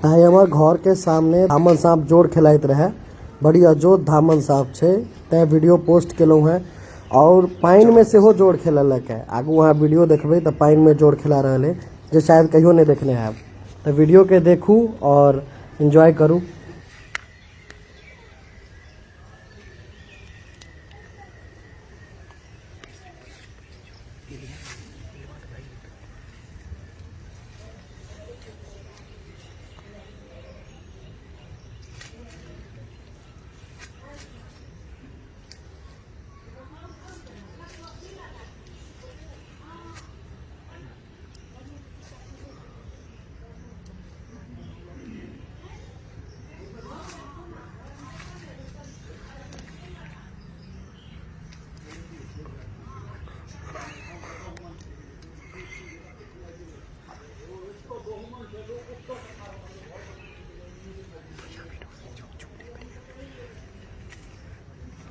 आइ हमर घर के सामने धामन साँप जोर खेलाइत रहे, बड़ी अजोध धामन साँप छै, तैं वीडियो पोस्ट केलहुँ हेँ। और पानि में सेहो जोर खेललक है। आगू अहाँ वीडियो देखबै तऽ पानि में जोर खेला रहल है, जे शायद कहियो नहि देखने हैब। तऽ वीडियो के देखू और एंजॉय करू।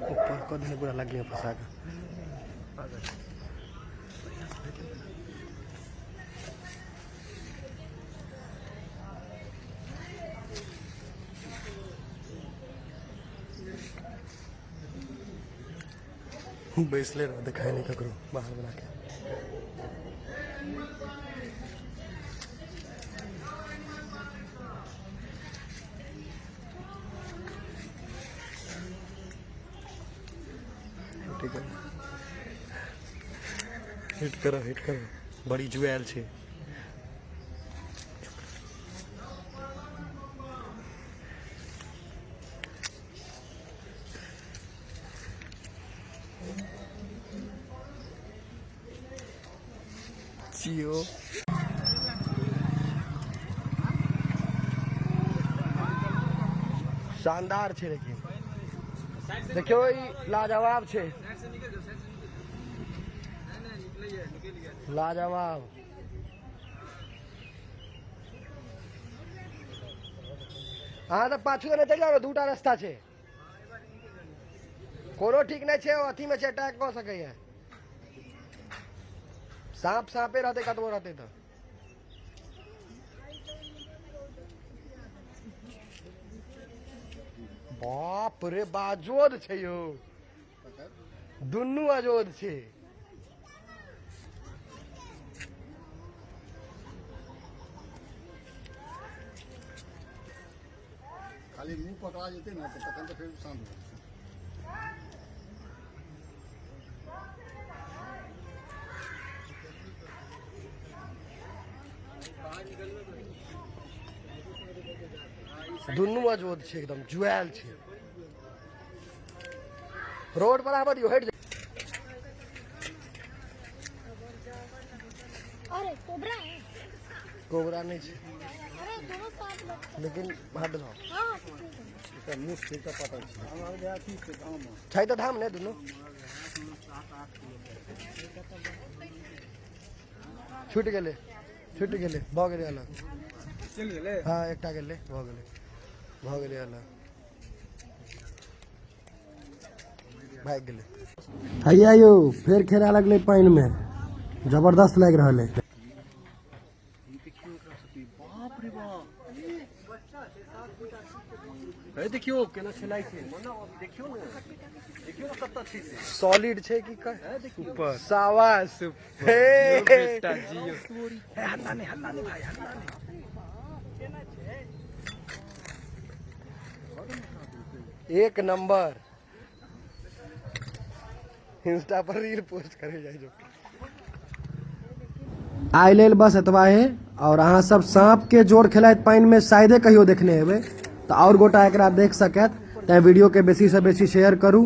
ऊपर कऽ देने पूरा लग फंसा के। बैसले रह, देखाय नहीं ककरो बाहर बना के। ठीक है, हिट करो, हिट करो। बड़ी जुआल छे। जियो शानदार छे, लेकिन देखियो ई लाजवाब छे, लाजवाब। अहाँ तऽ पाछू दने चलि जाउ ने, दूटा रास्ता छै, कोनो ठीक नहि छै, अथी मे छै, अटैक कऽ सकैए साँप। साँपे रहतै कतबो रहतै तऽ। बाप रे बाजोद छै यौ, दुनू अजोध छै। खाली मुँह पकड़ा जेतै ने तऽ तखन तऽ फेर शान्त भऽ जेतै। दुनू अजोध छै, एकदम जुआयल छै। रोड पर आबऽ दियौ, हटि। अरे कोबरा है। कोबरा नहि छै। अरे दोनों साथ लगता। लेकिन हट जाओ। हाँ। एकर मुँह छै तऽ पता छै हमर अथी छै धाम छै तऽ धाम ने दुनू छुटि गेलै, छुटि गेलै, भऽ गेलै अलग। चलि गेलै। हँ, एकटा गेलै, भऽ गेलै, भऽ गेलै अलग, भागि गेलै। हैया यौ, फेर खेला लगलै पानिमे, जबरदस्त लागि रहल है। बाप रे बाप, हे देखियौ केना खेलाइ छै। देखियौ ने, देखियौ ने कतऽ छै से। सॉलिड छै की कह। सुपर, शाबाश हे बेटा जियो। हे, हल्ला नहीं, हल्ला नहीं भाई, हल्ला नहीं। एक नंबर, इंस्टा पर रील पोस्ट करे जाइ जो। आइ लेल बस एतबा है। और अहाँ सब साँप के जोड़ खेलाइत पानि में शायदे कहियो देखने हेबै, तऽ और गोटा एकरा देख सकत, तैं वीडियो के बेसी से बेसी शेयर करू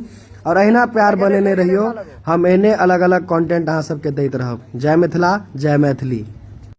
और अहिना प्यार बनेने रहियो। हम एहने अलग अलग कंटेंट अहाँ सबके दैत रहब। जय मिथिला, जय मैथिली।